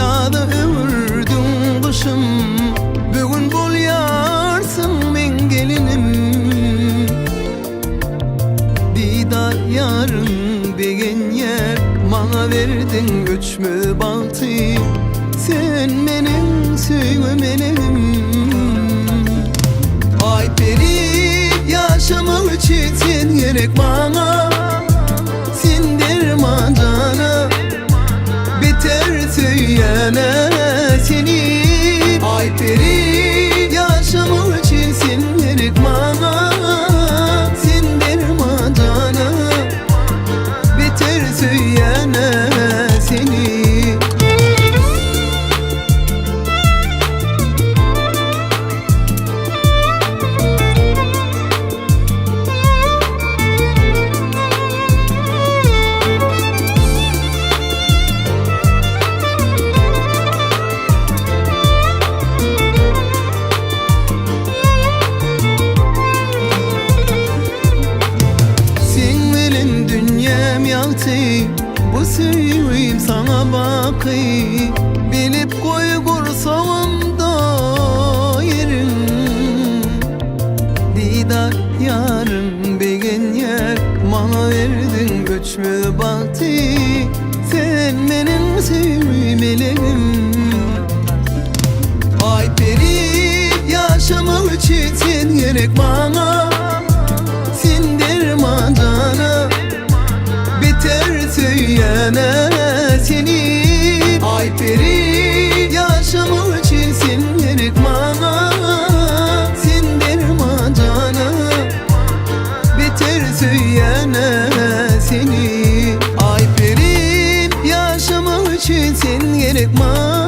Ýaza öwürdiň gyşym, Bu gün bolýarsyň meň gelinim. Didar ýaryň begenýär, Maňa berdiň öçmez bagty, Sen meniň söýgi melegim. Aý peri, ýaşamak üçin sen gerek maňa, Sen derman jana, beter söýýän-ä seni. Aý peri, ýaşamak üçin sen gerek maňa, Sen derman jana, beter söýýän-ä seni. Seň bilen dünýäm ýagty, bu söýgim saňa baky. Bilip goý gursagymda ýeriň. Didar ýarym begenýär, maňa berdiň öçmez bagty. Sen meniň söýgi melegim. Aý peri, ýaşamak üçin sen gerek maňa. Sen derman jana, beter söýýän-ä seni. Aý peri, ýaşamak üçin sen gerek maňa. Sen derman jana, beter söýýän-ä seni. Aý perim, ýaşamak üçin sen gerek maňa.